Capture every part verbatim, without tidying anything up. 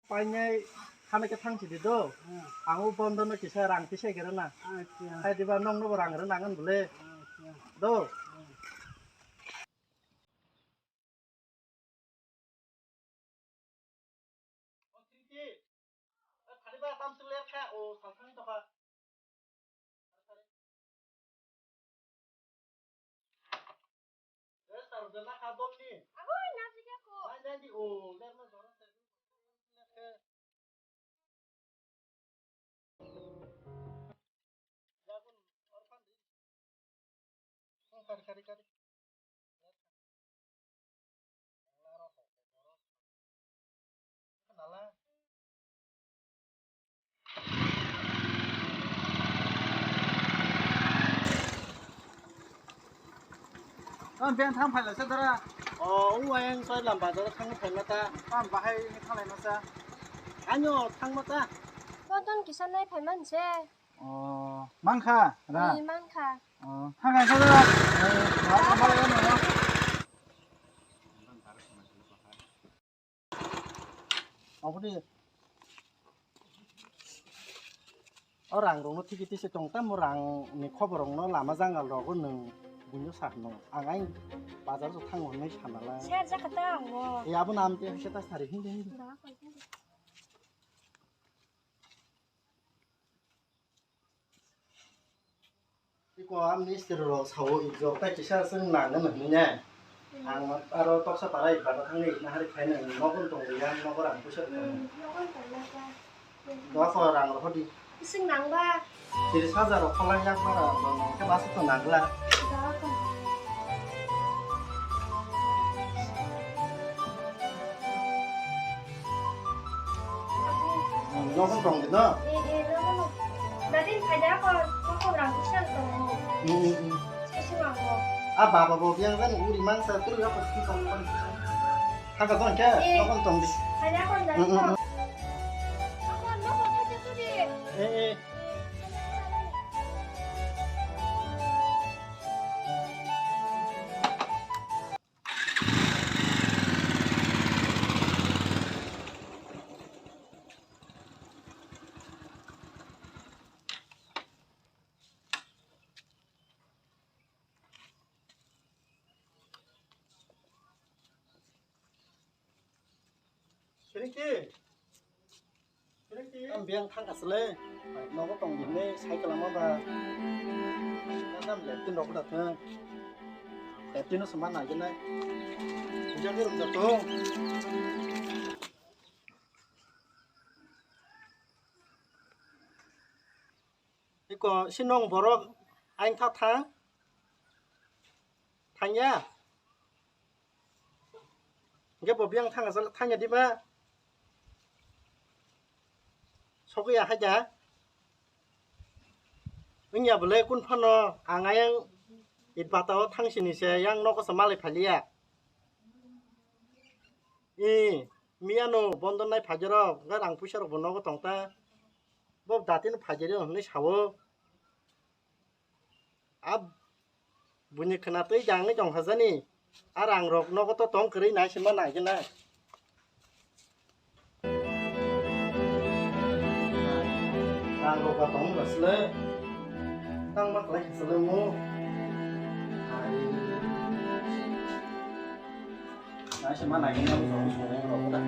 Painai hana khe thang sidi do. Hmm. Ang o bondo no kisa rang kisa gere na. Acha. Hai diba nong no bo rang re nangan bole. Acha. Do. Hmm. O Khirki, o Khaliba tam tu ler kha, o salsani tokha. Abo na sika ko. Nai, nai, di, o, ler na zoro se. Ler kha. Yagun orphan di. Kari, kari, kari. Ang beng thang phai la sa dara. O, u ayang soi lam bazar thang phai ma ta. Ang bahai ni thang lai ma sa. Anyo thang ma ta. Ton ton kisa nai phai man se. O, mankha, ra? Ni mankha. O, thang kha, thang kha. Eh, ma, ma, ma, ma, ma. Aboni, o rang rokno thiki tisi tong tamo rang ni khobor rokno lama jangal rogo nwng buino sa hwnno. Ang ai bazar rok thango hwnwi sana lai. Ser jakha ta ango. E abo nam te hwnkhe ta sari hindi hindi. Ba, koi hindi. Iko a mistri rok sao ijok tai kisa chwng nang nang hwnwi ne. Ang aro toksa para ipara thangwi nahari khaina nogon tong ya nogo rang puisa tong. Nogon tong ya. Doa ko rang rok hodi. Chwng nang ba. Tiris hajar rok kholai yak para ke bas to nagla. Doa ko. Nogo tong di no? Eh, eh, nogo no. Nadin khaida ko, ko ko rang usan tong. Hmm, hmm, hmm. Sisi mango. A baba bo biang kan uri mangsa turu ya pasti tong. Haka tong ke, eh, nogo tong di. Khaida ko nadin. Hmm, hmm, hmm. Ako nogo khaida tu di. Eh, eh. Siriki. Siriki. Ang biyang thang asle. Nogo tong bini cycle ama ba. Kadam leptin rok da thang. Leptin no sema na gina. Sejak ni rok da to. Iko sinong borok aing tha thang. Thangya. Hingke bo biyang thang asal thangya diba. Sokya haja. Wngya bole kun phano ang ayang it batao thang sini se yang nogo sa malai phaliya. I miyano bondo nai phajero ga rang puisa rok bo nogo tong ta. Bo datino phajero hinui sao. A buini khwna twi jangwi tong kha jani. A rang rok nogo to tong kwrwi nai se ma nai khe na. Rang rok ba tong ba sle. Tang ma klai khe sle mo. Ai. Nai se ma nai khe na rok song rok da.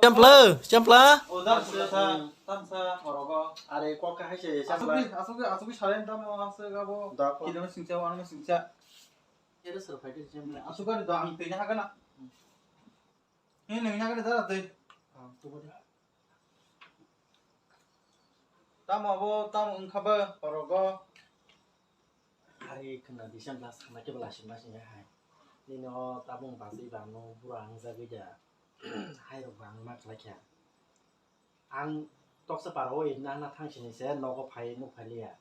Chempla, chempla. O, dam se sa, tam sa, orogo. Are, kok ka hai se, chempla. Asugwi, asugwi, asugwi salen tam o, asugwi abo. Da, kok. Kilo singcha, ano singcha. Ere sir phai ke chempla. Asugwi do ang tei ha kana. He nang ha kana dara tei. Ah, tu bodi. Tam abo, tam wngkha ba, orogo. Are khwna di, chempla sana khe bwla sima singya hai. Nini o tabung bachwi ba no bura wngjagwi da. Hai rok bo ang ma khlai kha. Ang toksa para o itna hana thang sini se nogo phai nuk phai liya.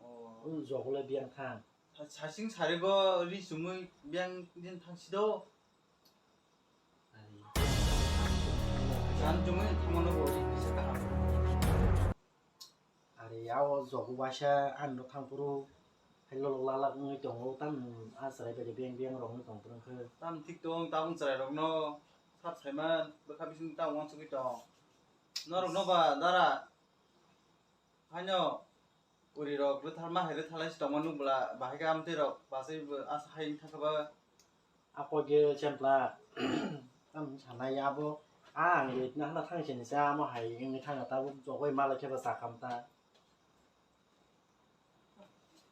Oh. Ung jogole biyang thang. Sa-, sasing sarigo ri sumui biyang din thang sido. Ari. Jan jumui thamono bo ri kisa kaham. Ari, ao jogu waisa ani no thang phuru Khailok lalak wngwi tongo, tam a chwrai bai beng beng rok wngwi tong twrwng khe. Tam thik tong, tabuk chwrai rokno sat saiman bwkha bising tam uansugwi tong. Norok no ba dara haino uri rok bwtharma hai bwtharlai si tongma nukbwla bahai khe amtwi rok bachai bo asa hai wngkha khe ba. Ako ge chempla tam sanai abo ang rit na hana thang sini sa amo hai wngwi thang tabuk jogoi malai khe ba sakam ta.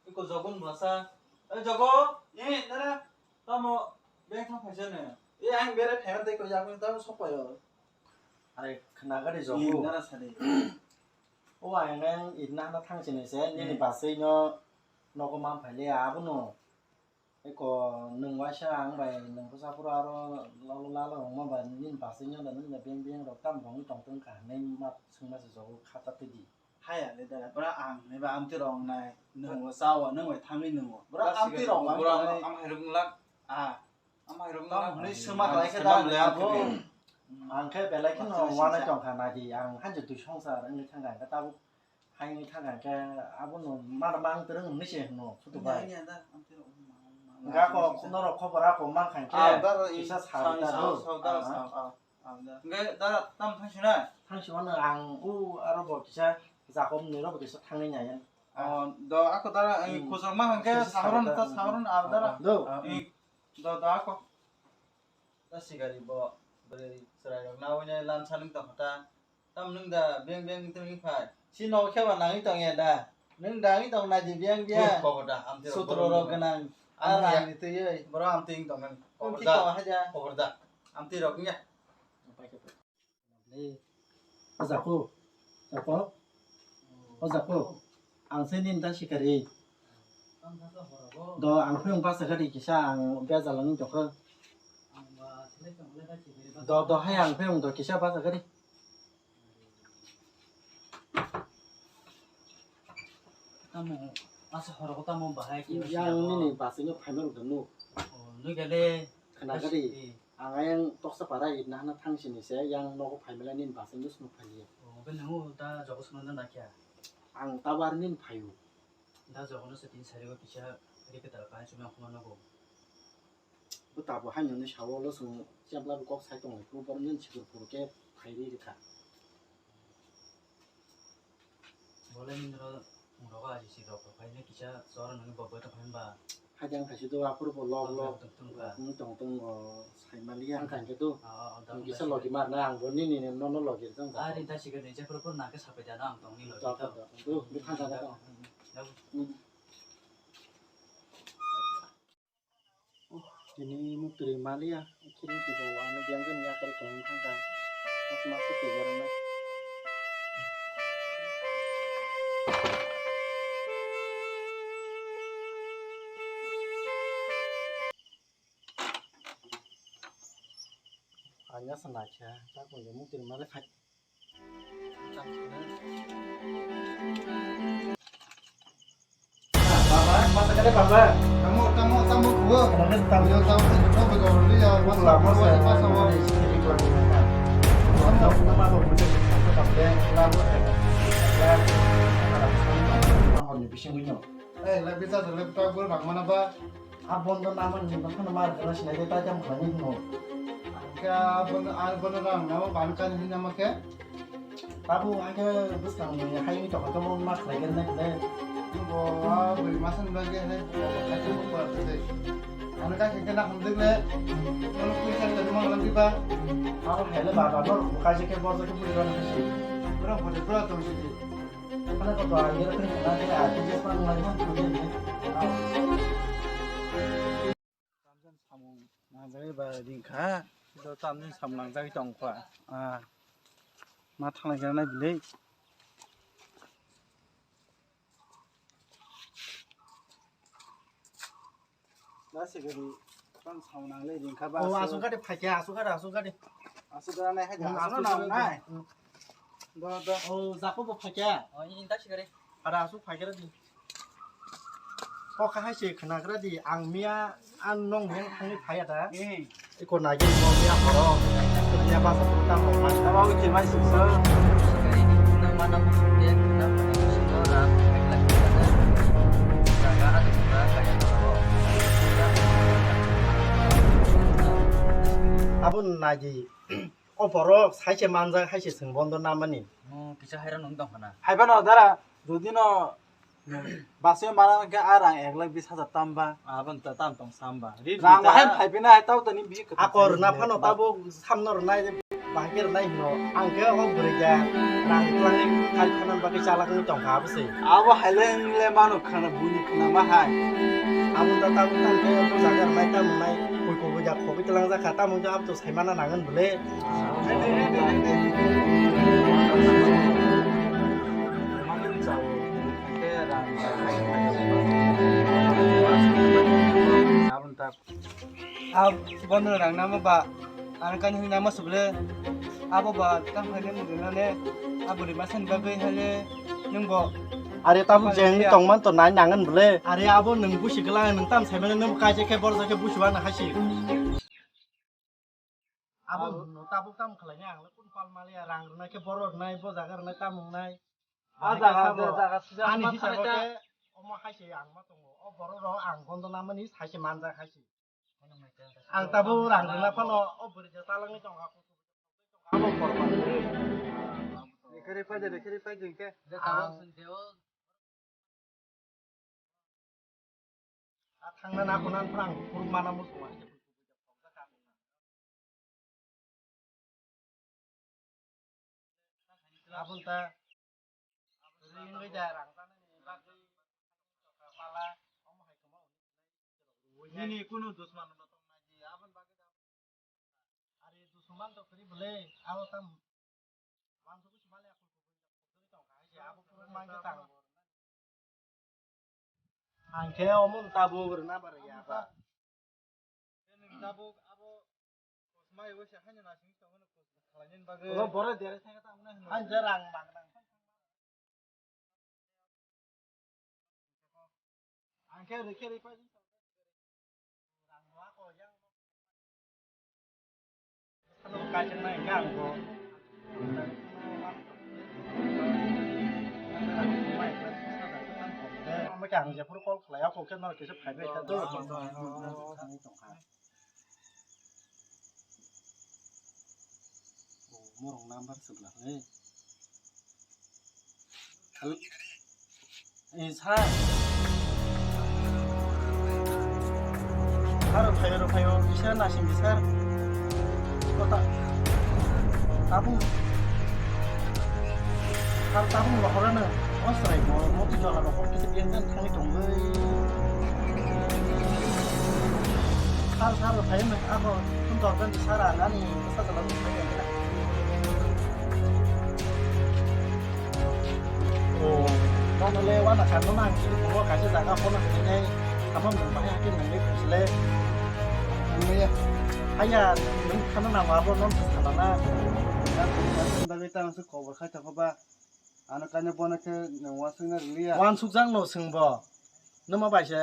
Iko jogon bwlasa. Oi jogo, eh, nara, tamo beng thang phaisa ne. Eh, ang bere phaima tei ko jago tamo sok payo. Are khna gari jogo. Eh, nara sadi. O ang nang itna hana thang sini se, nini basai no nogo man phaile abono. Eko nwng waisa ang bai nwng bwsa phuru aro lalo lalo wngma ba nini basai no da nini beng beng rok tam rong tong tong kha hinwi ma swngma se jogo khata twi di. Haya le dara, bora ang nai ba amtwi rong nai, nwng bo sao, nwng bai thangwi nwngo. Bora amtwi rong bora nai. Am hai rung lak, ah, am hai rung lak. Tamo hwnwi swma khlai khe da le abo. Ang khe belai kheno wanai tong kha nai di, ang hanjo twi songsar wngwi thang kha, tabuk hai wngwi thang kha, abono mana mang twrwng hwnwi se hwno, phutu bai. Ga ko norok khobor ako mang kha khe, kisa sa da do. Hwnkhe dara tam thang sina? Thang sima no ang u aro bo kisa Jakob ni ro bo kisa thangwi nai. Oh, do ako dara, eh, khosok ma hwnkhe saharon ta saharon a dara. Do. Eh, do, do ako. Da sigari bo bwrwi chwrai rok na wini lansa nung tong kha ta. Tam nung da beng beng tong phai. Si no khe ba nangwi tong ya da. Nung da ngi tong nai di beng beng. Khobor da, amtwi rok sutro rok gwnang. Amtwi rang ni twi. Boro amtwi tong nang. Khobor da. Khobor da. Amtwi rok nya. O Jaku, Jaku, o Jaku, ang se nini da sikari. Do ang phiyong basa gari kisa ang bejal wngwi tongkha. Do, do hai ang phiyong do kisa basa gari. Tamo, asa horo ko tamo bahai ki. Yang nini basai no phaima rok danu. Oh, nui gale. Khna gari. Ang ayang toksa para itna hana thang sini se, yang nogo phaimala nini basai no swnuk phaiya. Oh, be nungu da jogo swnuk da nakya. Ang tabar nini phayu. Da jogo no se tin sari go kisa rike tal kai sumi akhuma nogo. Bo tabo hai nini sawo lo swngo, chempla bo kok sai tongo, bo borok nini sikur phuru khe phai ri rikha. Bole nini ro, nogo aji si rok phai ne kisa chor nini bo bai tong phai ba. Hajang kaisa do aphuru bo lok lok wng tong tong o sai maliya ang kangkhe do. Kisa logi mar na ang bo nini no no logi tong. Ari ta sikhe ni jephuru phuru nangkhe sapai da na ang tong ni logi. Tong tong tong. Bikha jaga tong. Tini muktwi maliya, kiri kibo wano biyang jani yakari tongwi thangkha. Mas mas khe twi borokno. Anya sana khe, tak mungkin mali khai. Baba, masa kali baba? Tamo, tamo, tamo, kuo. Tamo, tamo. Yo, tamo, tamo, tamo, tamo, ya, masa, masa, masa, masa, masa. Tamo, tamo, tamo, tamo, tamo. Eh, lebih satu, lebih tahu, gue, bang mana, Bang? A bondo naman ni bakhano mar kana sinai de ta jam khani no. Ka bondo, a bondo rang na ban kan hin nama ke? Tabu hake buskang ni hai ni toko tomo ma khlai gen na kle. Bo a bui masan ba ge ne. Hai to ko pa te. Ana ka ke na hum de le. Kono kui sa de ma lam di ba. Abo hele ba ba bor ka je ke bor je ke bui ran si. Bro ko de bro to si. Ana ko to a ye ro kri na ke a ke je pa ngai ma ko de. Tamjani samung nangjagwi ba ringkha. Do tamjani samung nangjagwi tongkha. Ah. Ma thanglai khe nai bwlwi. Da se gari tam samung nanglai ringkha ba. Oh, aswk gari phaikha, aswk gari, aswk gari. Aswk gari nai hai da, hmm, aswk aswk nang gari nai. Hmm. Do, do. Oh, Jakob bo phaikha. Oh, ini da se gari. Para aswk phaikhe di. Kok hai se khnagra di, ang miya an nong yang thangwi phaiya da. Hmm. Iko nagi mo miya horo. Miya basa pura ta horo. Aba uchi mai suksa. Nang mana mo sukte, nang mana mo sukte, rang, hai lagi ada. Jaga ada. Naidi. O borok saise manjak, haise chwng bondo namani. Hmm, kisa haira nung tong khana. Haiba no dara, jodi no basai mana khe a rang ek lakh bis hajar tam ba. Abon ta tam tong sam ba. Ri ri Rang ta. Bahai phai bina hai tau tani bi. Akor na phano tabo samno rwnai, bahai khe rwnai hino. Ang khe o bwrwi da rang twlangwi khai khana bagwi chalak wng tong kha abo se. Abo hai le wng le mano khana buni khana ma hai. Abo da tabo tam khe o jaga rwnai tamo nai. Koi koi ja khogwi twlang jak kha tamo ja abo to sai mana nang hwn bwle. Abon ta. Ab bono rang nama ba, ang kani hini nama suble. Abo ba tam khaini muduna ne, abo rima san bagwi hale nung bo. Are tabuk jeng ni tongman to nai nangan bole. Are abo nung busi gela nung tam sai mane nung kai je khe bor je khe busi ba na hasi. Abo no tabuk tam khlai ni ang le kun pal mali rang rwnai khe bor rwnai bo jaga rwnai tam wngnai. A jaga, jaga, jaga, ani ma hisabe khlai ta. Khe omo hai se ang ma tongo. O borok rok ang bondo namani sai se manjak hai se. Ang tabuk rang rwna phano o bwrwi ja talangwi tong kha. Abo korban. Rekhari pai de, rekhari pai de ke. Ang. A thangna na khuna phano ang kuruk mana musu. Abon ta ringwi da rang tanani bagwi pala omo hai kama. Nini kunu dusman no tong nai di abon bagwi da. Ari dusman to kri bole abo tam. Wansugwi sumale akul kubui tong kha hai se abo kuruk mangkhe tang. Ang khe omo tabuk rwna bar ya ba. Tabuk abo kosmai bo se haino nasing tong no kos khalai nin bagwi. Obo bore dere thang ta mane hino. Ang je rang bang nang. Ang khe rikhe ripai. Ang jephuru call khlai, ako khe norok kisa phaibai kha. Morok number se bwla le. Hello. Eh, sir. Sir, phaio, phaio, kisa nasing di, sir. Kota. Tabung. Sir, tabung rohorano. Osrai mo, moti jola rohor kisa biang biang thangwi tongwi. Sir, sir, phaio, ako, tun dorgan di, sir, anani. Oh, nono le wana kha, nono ang chini tongo kaisa jaga phone khainai, tamo nwng bahai hakhe nwng le khusi le. Nwng le haya, nwng khana nango abo nono salana. Bagwi tamo se kobor khai tongkha ba. Ano kainwi bono khe nwng uansukna rwliya. Uansukjak no swngbo. Nwma bai se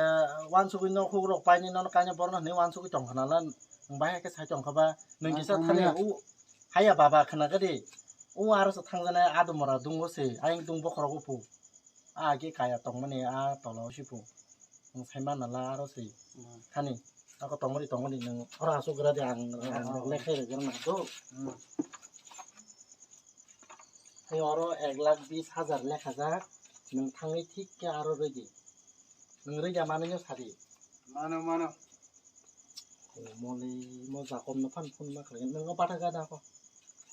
uansugwi nokhuk rok painwi nono kainwi borno hwnwi uansugwi tongkha nala nwng bahai khe sai tongkha ba nwng kisa thani u haya baba khwna gadi u aro se thangjanai adumora dungo se ayang dung bokhorok upu a age kaya tongmani a tolo sipu nwng sai manala aro se thani ako tongmani tongmani nwng oro asuk gra de ang rok lekha rwgwrwng nang do. Hai oro ek lakh bis hajar lekha jak, nwng thangwi thik khe aro rwdi. Nwng rwdi manwi no sadi. Mano, mano. Moli mo jakom no phan phun ma khlai nwng batha gada ko.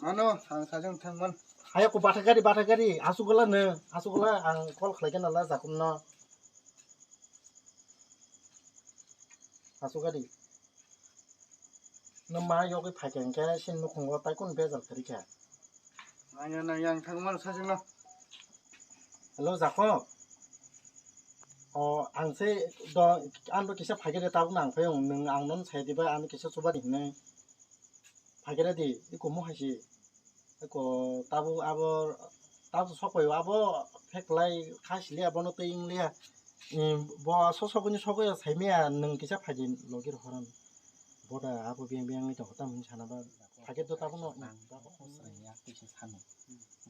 Mano, ang sajang thangman. Hai ko batha gadi, batha gadi, asugula nwng, asugula ang call khlai khe nala jakom no. Asugadi. Nwng ma yogwi phaikha hinkhe chini nukhungo tai kunu bejal kwrwi kha. Nangya, nangya, ang thangmano sajwkno. Hello, Jakob. O, ang se do, ang do kisa phaikhe de tabuk nang phai nwng ang nono sai diba, ang kisa chubadi hinwi. Phaikhe de di, iko mo hai si. Eko tabuk abo tabuk sokphaio abo pheklai kha siliya bono twi wngliya. Bo so sokoni sokya saimaya nwng kisa phaidi logi rohorani. Boda abo biyang biyang wngwi tongkha tamo hinwi sana ba. Phakhe do tabukno. Nang ba bo khosrang ya twi se sano.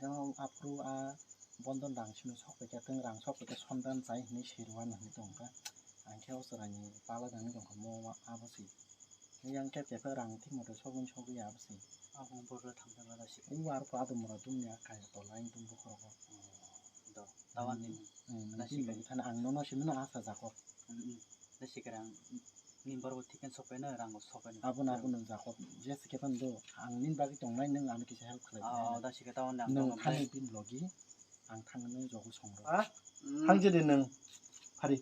Gao aphuru a bondon rang simi sokphaikha tong rang sokphaikha somdan chai hinwi sirwan hinwi tongkha. Ang khe o chwraini pala dangwi tongkha mo abo se. Yang khe khe rang thik moto sogwi sogwi ya bwswng. Abong borok thang thang da si. Ui war ko ado mura dum ya kaya tola yang dum bokhorok. Do, tawan ni. Hmm, na si kaya. Thani ang nono simino asa jako. Hmm, hmm. Na si kaya ang ni borok thik kan sokpai na rang sokpai na. Abo na abo nang jako. Je si khe pan do. Ang nin bagwi tongnai nang ano kisa help khlai. Ah, da si kaya tawan ni ang nang tongo thani bai. Bin logi. Ang thangno jogo songro. Ha? Thang jedi nwng. Phari.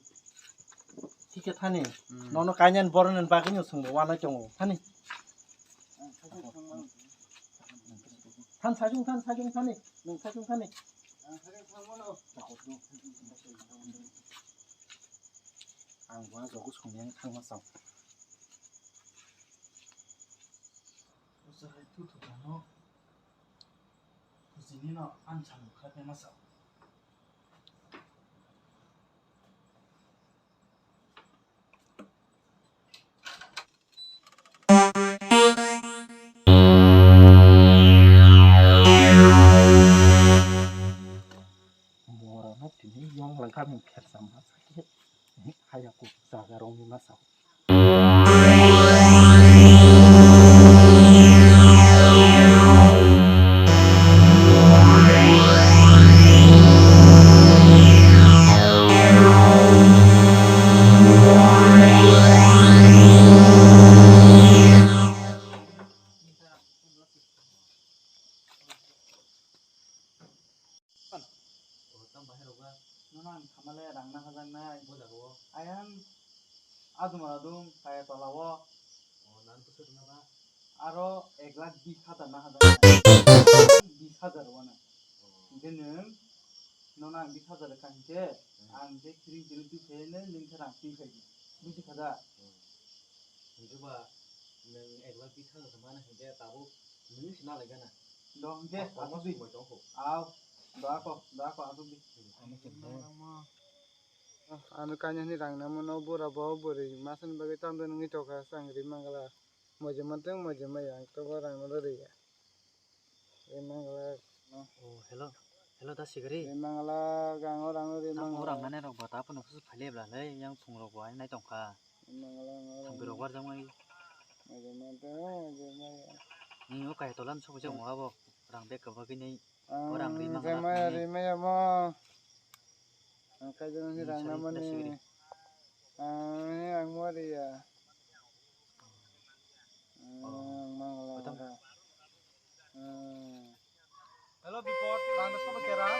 Thikhe thani. Hmm. Nono kainyan borokni bagwino songbo wanai tongo. Thani. Than sajung than sajung thani. Nwng sajung thani. Ang bo jogo songyang thangma chao. Usa hai thu thu thangno. Kuchini no ani samung khlai phaima sao. Borok no tini yong langkha mung khersa ma sakhe. Haya kuk jaga rong ni ma sao. Tam bahai rok ba. Nono ang thamale rang na hajak nai. Bo jaga o. Ayang adum adum kaya tola o. O, nan bwswk na ba? Aro ek lakh bis hajar na hajak nai. Bis hajar o na. O. Hingke nwng nono ang bis hajar rwkha hingke, hmm, ang je kiring kiring twi phai nai nwng khe rang twi phai di. Buji kha da? Hmm. Hingke ba nwng ek lakh bis hajar se mana hingke tabuk nwng se nalai gana. Do hingke asuk di. Aw, do ako, do ako asuk di. Ano kanya ni rang namo no bura bo bwrwi masani bagwi tando nungwi tokha sang ri mangala. Moje manteng moje maya ang to bo rang no ri ya. Ri mangala. Oh, hello. Hello, da sigari. Ri mangala, gango rango ri mangala. Orang nane rok bata pono kusu phale bla le yang phung rok bo ai nai tongkha. Ri mangala, gango rango. Thangbi rok warjak mai. Majai manteng, majai maya. Ni o kai tolan sok jang wabo. Rang bek ka bagwi nai. Orang ri mangala. Majai maya, ri maya mo. Ang kai jang ni rang na mani. Ang ni ang mo ri ya. Ang mangala. Hello, Bipod, rang da sobo kera?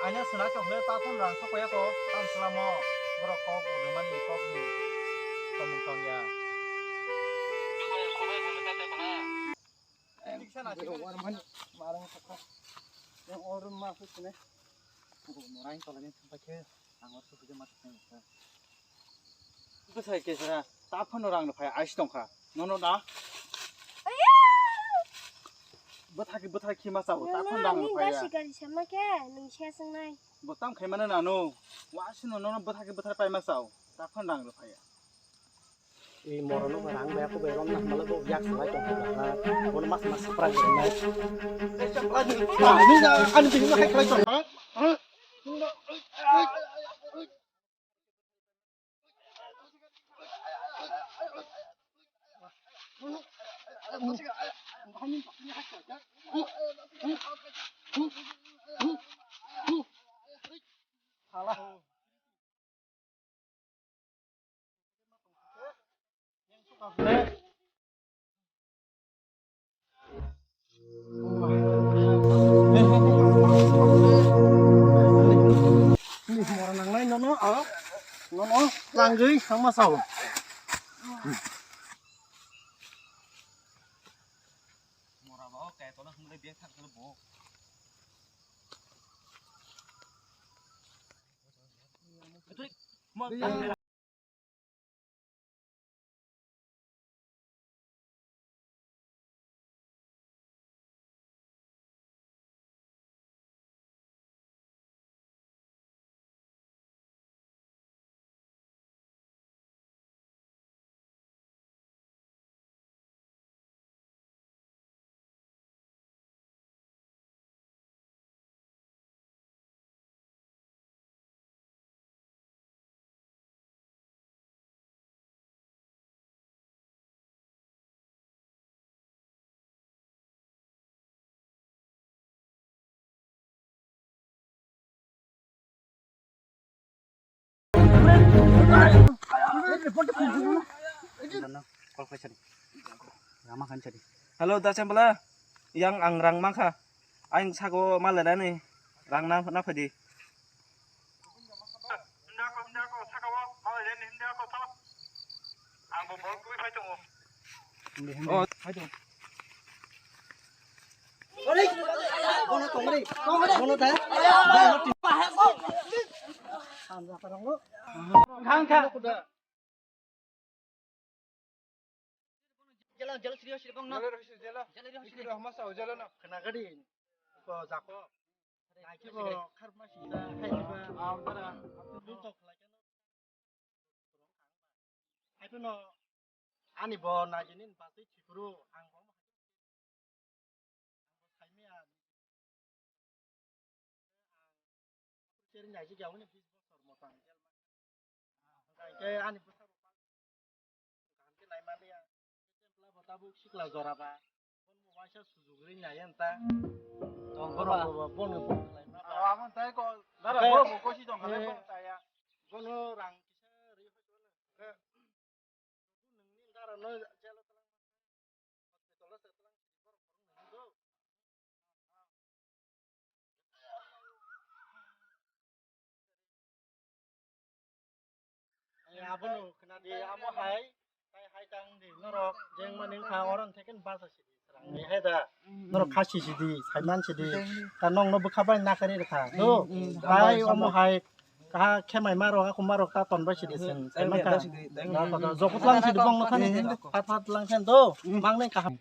Aina sena chok le ta phone rang sok ya ko, tam selamo, borok kok udah mani kok ni, tomung tong ya. Tik sana, tik sana. Marang sok ka. Yang orang masuk sini. Orang kalau ni sampai ke, angor sok ke mati. Bwsai kesra, ta phano rang rw phai ais tongkha. Nono da? Bwthaki bwthaki ma sao, ta phano rang rw phai ya. Sikari sama khe, nung se swngnai. Bo tam khai mano nano. Wa sino nono bwthaki bwthar pai ma sao, ta phano rang rw phai ya. I moro no rang ba ko be rom na mala ko yak salai tongkha. Bono mas mas surprise rwnai. Ani ani bini hai khlai tongkha. Ni mora nangnai nono, ah, nono langwi thangma sao. Mora ba o kai tola hwnwi bag thang khe bo. Call khaisani. Rama khansani. Hello, da Sembla. Yang ang rang mangkha. Ang sago malerani. Rang na, na phadi. Oh, hai to. Jela, jela, serious, serious, bang, no. Jela, serious, jela. Jela, serious, serious. Jela, homa sa, jela, no. Kena gadi. Ko jako. Naki bo khar ma si da, hai ba. Ah, bara. Dun tok lai keno. Hai to no. Ani bo na jinin ba tei chikuru ang bo. Ang bo sai me ani. Sering nai jik yauni bis bosor motang. Hingke ani bwsa rok kaham khe nai manliya. Templa bo tabuk sikla jora ba. Bono waisa sujuk ri nai anta. Tong bono ba. Bo, bo, bono bo lai ma ba. Aro amon tai ko, dara bo, bo kosi tong kale bono taya. Bono rang kisa ri hoi ko na. Nungni dara no jelo talang. Hospital o se talang. Abono khna di, amo hai, tai hai tang di, norok jeng mani wngkha, oron theken basa sidi, serang ni hai da, norok khasi sidi, saiman sidi, ta nong no bwkha bai nakari rwkha, do, tai omo hai, kaha khemai ma rok, ako ma rok ta ton bai sidi sen, saiman kha, jokotlang sidi bong no thani, phat phat lang sen do, mang nai kaham.